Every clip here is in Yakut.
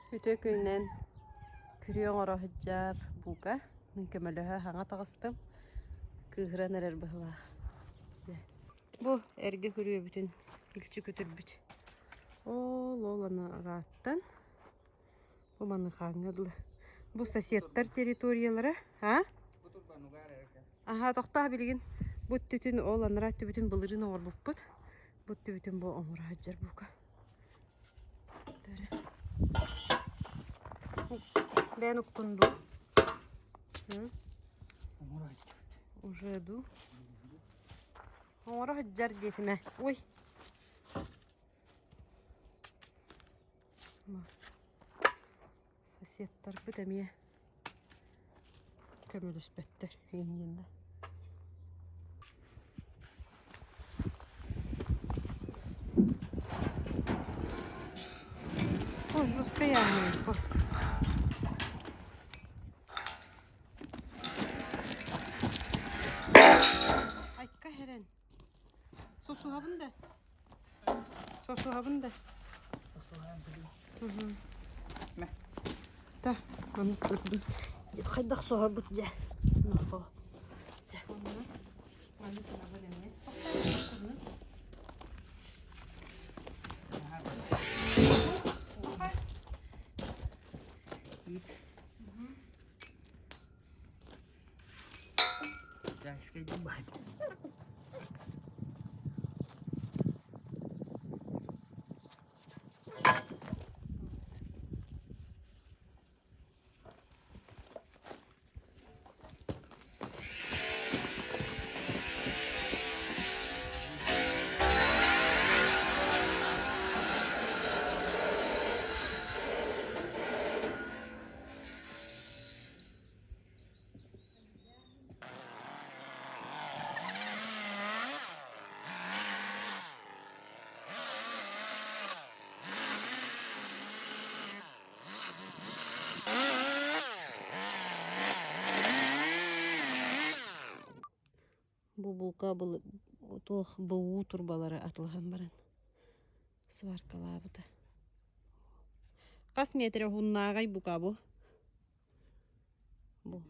Үтүө күнүнэн күрүө оҥоро сылдьар Бука мин көмөлөһө саҥа таҕыстым кыыһыран эрэр быһыылаах Бу эргэ күрүөбүтүн илчи көтүрбүт Ол-ол анарааттан бу маныхааҥҥа дылы бу соседтар территориялара а Аһаа тохтоо билигин бу өттүтүн ол анараа өттүбүтүн былырыын оҥорбуппут бу өттүбүтүн бу оҥоро сылдьар Бука Бэйэн уктун дуу? Уже дуу? Оҥоро сылдьар диэтим ээ. Ой! Соседтарбыт эмиэ көмөлөспөттөр иҥниэннэ. О, жесткая яма. Айка хэрэн. Сосуһабын да. Сосуһабын да. Та, маннык турдун. Хайдах соһорбут дьэ. Дьэ. Бу булка туох БУ турбалары атылаһан баран сваркалаабыта. Хас метр уһуннааҕай бука бу? Бу.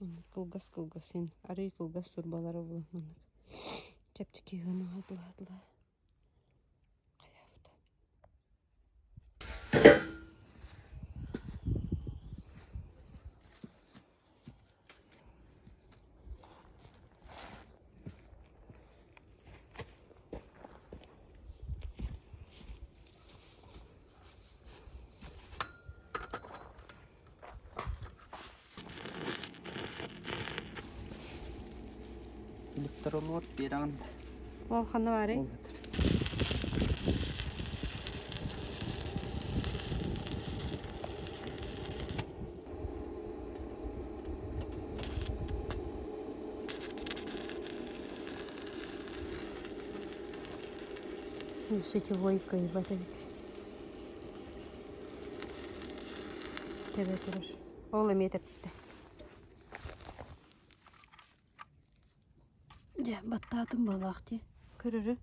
Маннык кылгас-кылгас син арыый кылгас турбалара булан маннык чэпчэки гына атылаатыла хайаабыта. Электронуот биэрэҕин Ол ханна баарый? Ол Сетевой кыайбат эбит. Тэбэ турар. Ол эмиэ тэптэ. Дьэ, баттаатым быһалаах дии. Көрөрү.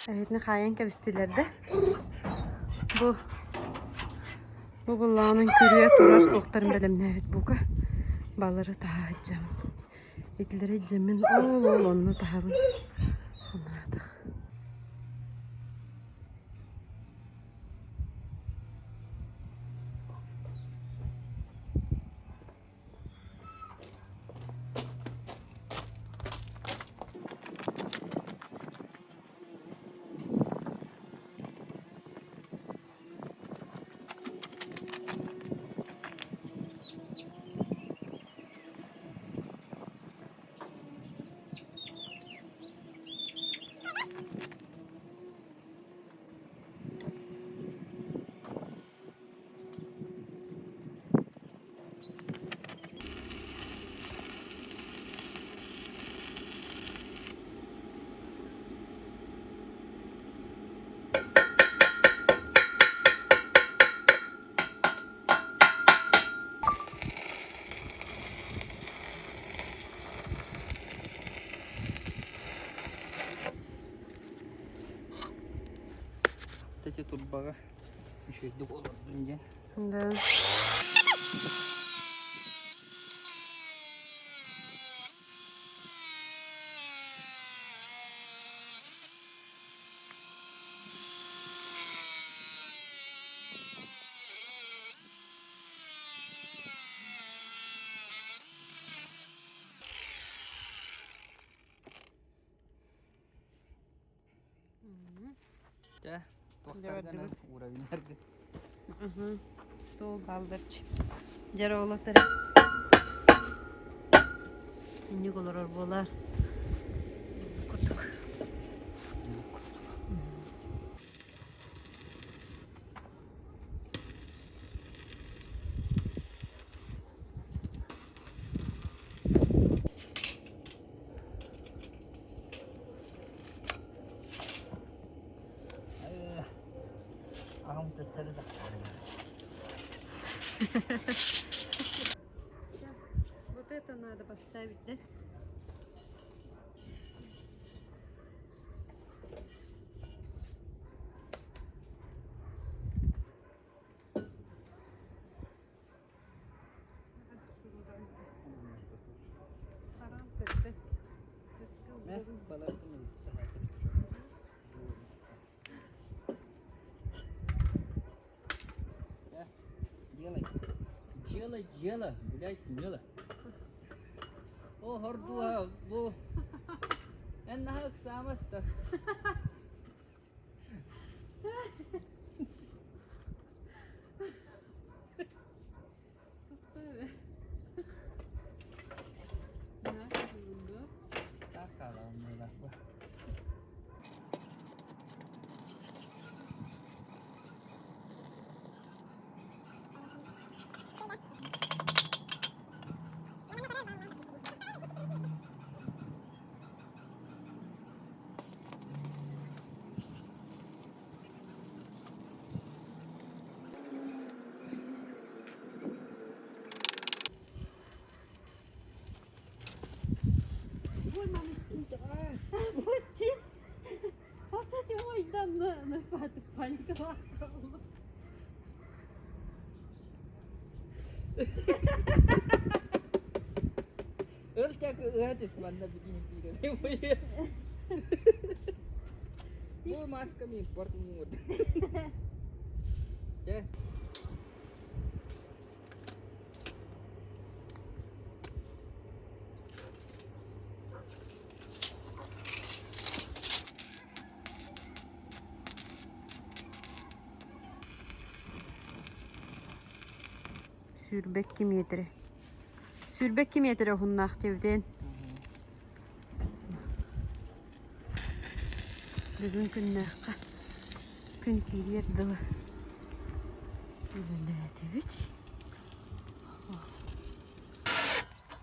Эһитини хаайан кэбистилэр да бу бу былаанын күрүө турар туохтарын бэлэмнээбит бука балары таһа сылдьабын итилэри илдьэммин ол ол онно таһабын Онураатах турбаҕа үчүгэйдик олордун диэн. Да. Чэ, туохтаргын уровеннаргын. Туол балдырч. Дьэр олотара. Инник олорор буолар. Курдук. Аҕам төттөрү да Вот это надо поставить, да? Делай. Делай дело, гуляй смело. О, хордуа, бу. Эн наһаа ыксаамат да. Так хаалаҕын бу. Ой, мамочка, пусти! Вот эти, ой, да, на, паниковала. Ыл чак ыат манна бүгүн биирэ. Бу маскам импорт муҥур. Дьэ. 22 миэтэрэ. 22 миэтэрэ уһуннаах диэбитин. Бүгүн күннээххэ күн киириэр дылы үлэлээтибит.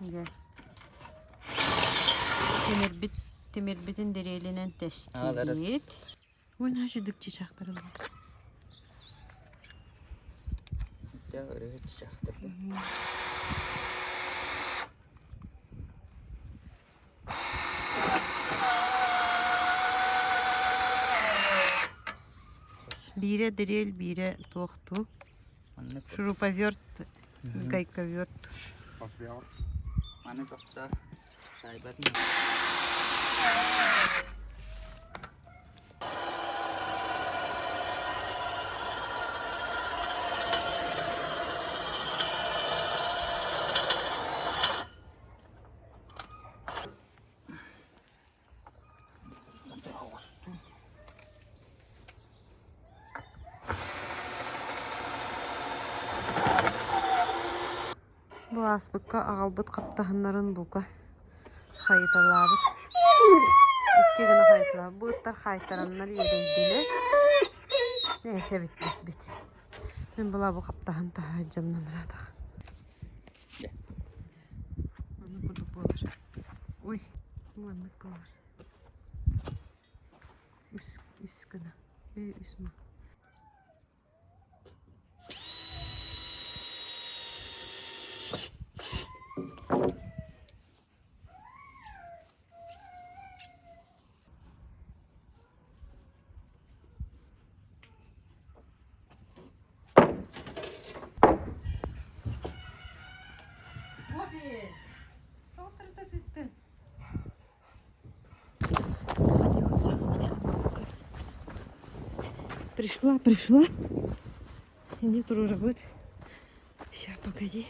Дьэ. Тимирбит тимирбитин дэриэлинэн тэстибит. Ой, наша дыкчы чахтарылар. Дьэ, ырыһыт чахтарда. Биирэ дрель, биирэ туохтуу. Маннык Шуруповерт, гайковерт. Маны тохто саайбат. Бу ааспыкка аҕалбыт хаптаһыннарын бука хайыталаабыт. Икки гына хайыталаабыт. Бу ыттар хаайтараннар иэдэйдилэр. Нээчэ бүттүкпүт. Мин була бу хаптаһын таһаадьамнан ыраатах. Маннык курдук буолар. Ой, маннык буолар. Үс, үс гына. Үс ма. Пришла, пришла. Иди турурабыт. Ща, погоди.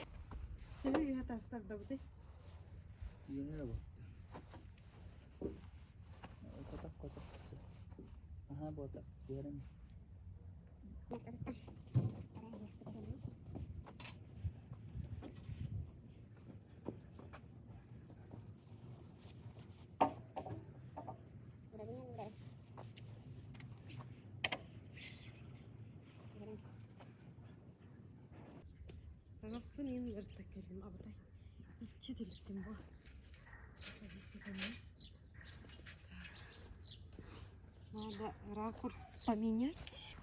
Таҥаспын иин ыарытта кэллим абытай. Иччи тилиттим бу. Надо ракурс поменять.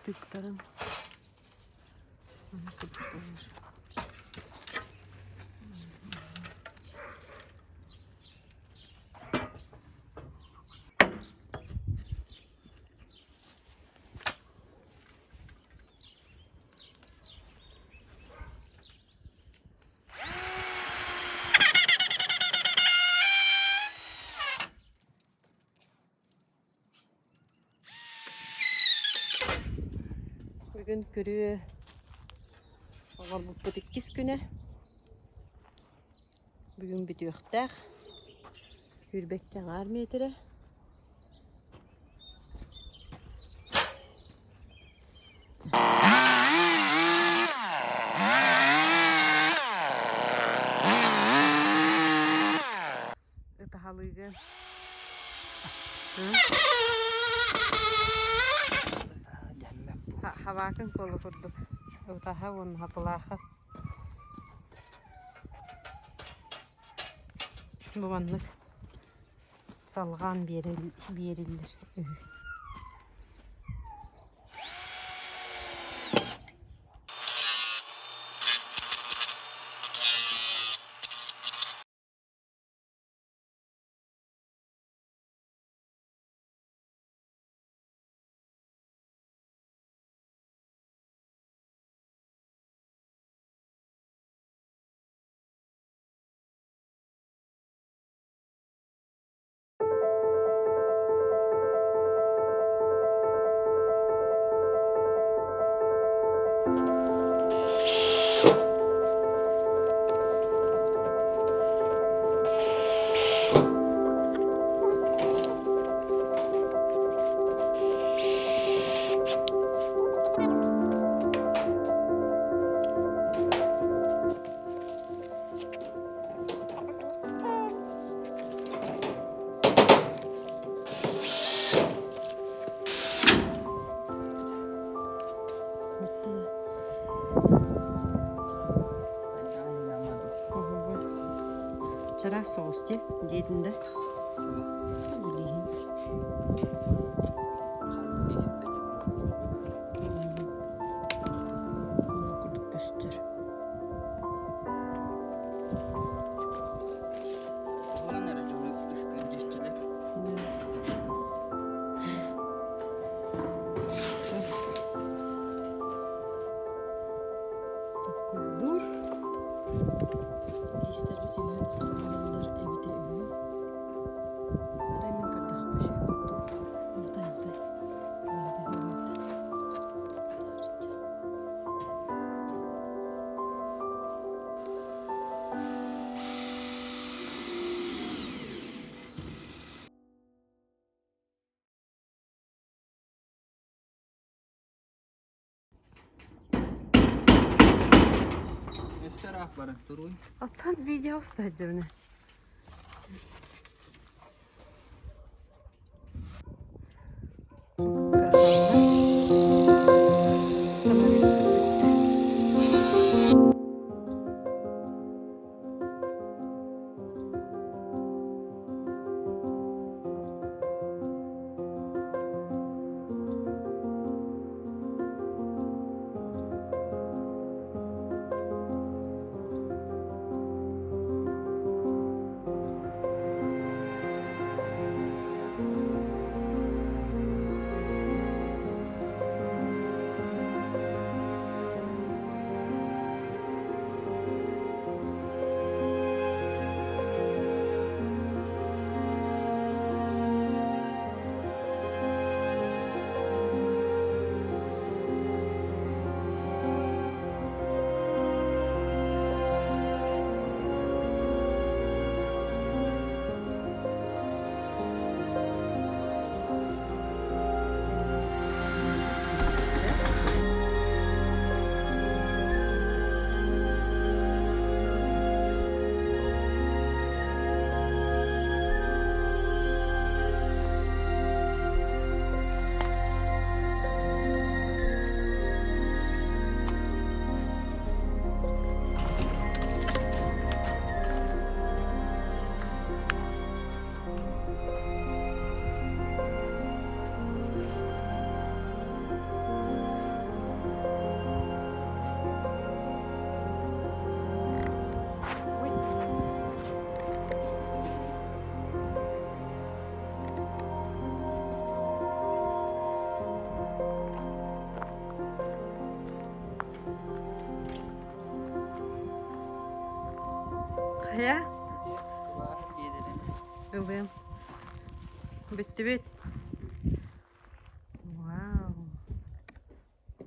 Быстыктарын Бүгүн күрүө оҥорбуппут иккис күнэ. Бүгүн бүтүөхтээх. Сүүрбэккэ аҥаар миэтэрэ. Ытаһалыыгын. Хабаакын куолу курдук ытаһа уонна хапылааха. Бу маннык салҕаан биэриллэр үһү. Чараас соҕус дии диэтин да билиһин курдук көстөр. Тугунан эрэ дьону ыстыыр диэччилэр. Токкурдуур. Лиистэрбит үөһэ тахсан бараллар эбитэ үһү. Арай мин көрдөхпө үчүгэй курдук. Алтай алтай. Өссө ыраах баран туруй. Оттон видео устаһыт дьэбинэ. Хайа? Ылыам. Бүттүбүт.